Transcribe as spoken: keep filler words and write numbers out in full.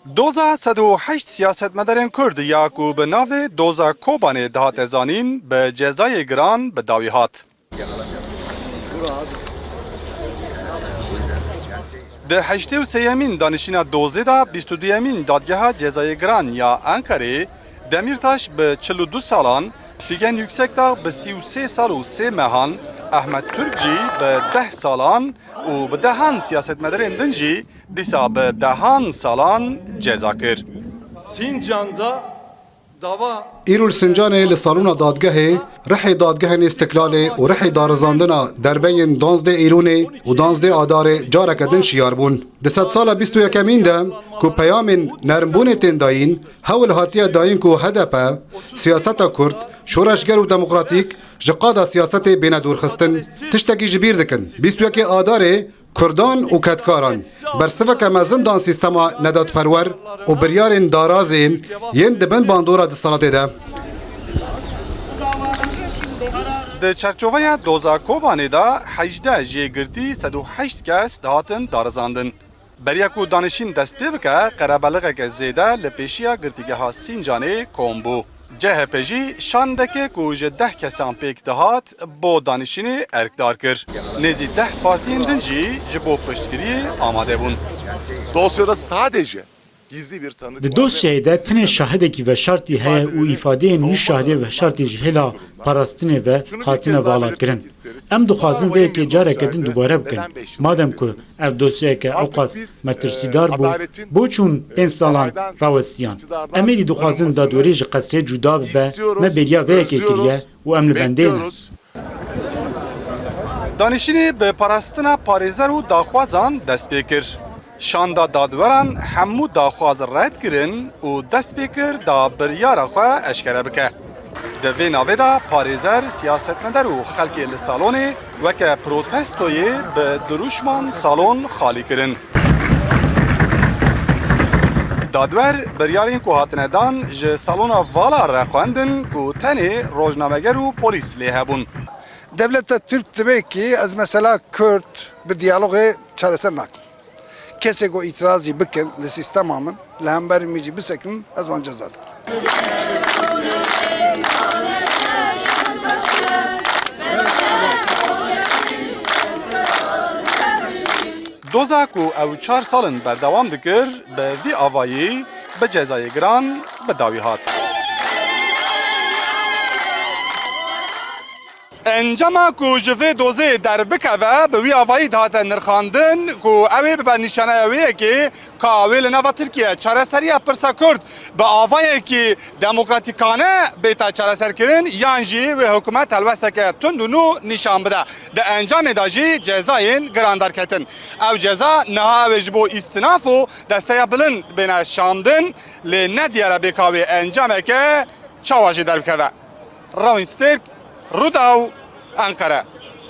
Doza sed û heşt siyasetmedarên Kurd ya ku bi navê Doza Kobanê dihate zanîn, bi cezayê giran bi dawî hat. Di heştê û sêyemîn danişîna dozê de bîst û duyemîn Dadgeha Cezayê Giran ya Enqerê, Demîrtaş bi çil û du salan, Fîgen Yüksekdağ bi sî û sê sal û sê mehan, Ehmed Türk jî bi deh salan û bi dehan siyasetmedarên din jî dîsa bi dehan salan ceza kir. Sincan'da dava Îro li Sincanê li salona dadgehê, rihê dadgehên Îstiklalê û rihê darizandina derbeyên danzdê Îronê û danzdê Adarê careke din şiyar bûn. Di sedsala bîst û yekemîn de ku peyamên nermbûnê tên dayîn, hewl hatiye dayîn ku H D P, siyaseta Kurd, şoreşger û demokratîk ji qada siyasetê bêne dûrxistin. Tiştekî ji bîr dikin. Bîst û yekê Adarê Kurdan û kedkaran bersiveke mezin dan sîstema nedatperwer û biryarên darazê yên di bin bandora desthilatê de. Di çerçoveya doza Kobanê de hejdeh jê girtî sed û heşt kes dihatin darizandin. Beriya ku danişîn dest pê bike, qerebelixeke zêde li pêşiya girtîgeha Sîncanê kom bû. C H P jî şandeke ku ji deh kesan pêk dihat, bo danişînê erkdar kir. Nêzî deh partiyên din jî ji bo piştgiriyê amade bûn. Dosyada sadece gizli bir tanık Di var ve dosyayê de tenê şahidekî veşartî heye û îfadeyên wî şahidê veşartî ji hêla parastinê ve hatine valakirin. Em dixwazin vê yekê careke din dubare bikin. Madem ku ev dosyayeke ewqas metirsîdar bû, bo çûn pênc salan rawestiyan? Em êdî dixwazin dadwerî ji qesrê cuda bibe, me bêriya vê yekê kiriye û em li bendê ne. Danişînê bi parastina parêzer û daxwazan dest pê kir. Şanda dadweran hemû daxwaz red kirin û dest pê kir da biryara xwe eşkere bike. Di vê navê de parêzer, siyasetmedar û xelkê li salonê weke protestoyê bi dirûşman salon xalî kirin. Dadwer biryarên ku hatine dan ji salona vala re xwendin ku tenê rojnameger û polîs lê hebûn. Devleta Türk dibe ki ez mesela Kürt bi diyalogê çareser nakim. Kesê ku îtirazî bikin li sîstema min, li hemberî min jî bisekinin, ez wan ceza dikim. Doza ku ew çar sal in berdewam dikir, bi vî avayî bi cezayê giran bi dawî hat. Encama ku ji vê dozê derbikeve, bi wî avayî dihate nirxandin ku ew ê bibe nîşaneya wê yekê ka wê li nava Tirkiye çareseriya pirsa Kurd bi avayekî demokratîkane bête çareserkirin, yan jî wê hikûmet helwesteke tund û nû nîşan bide. Di encamê de jî cezayên giran derketin. Ew ceza niha ew ê ji bo îstinaf û desteya bilind bêne şandin, lê ne diyar e bê ka wê encameke çawa jê derbikeve. Rawîn Stêrk, Rûdaw, Enqere.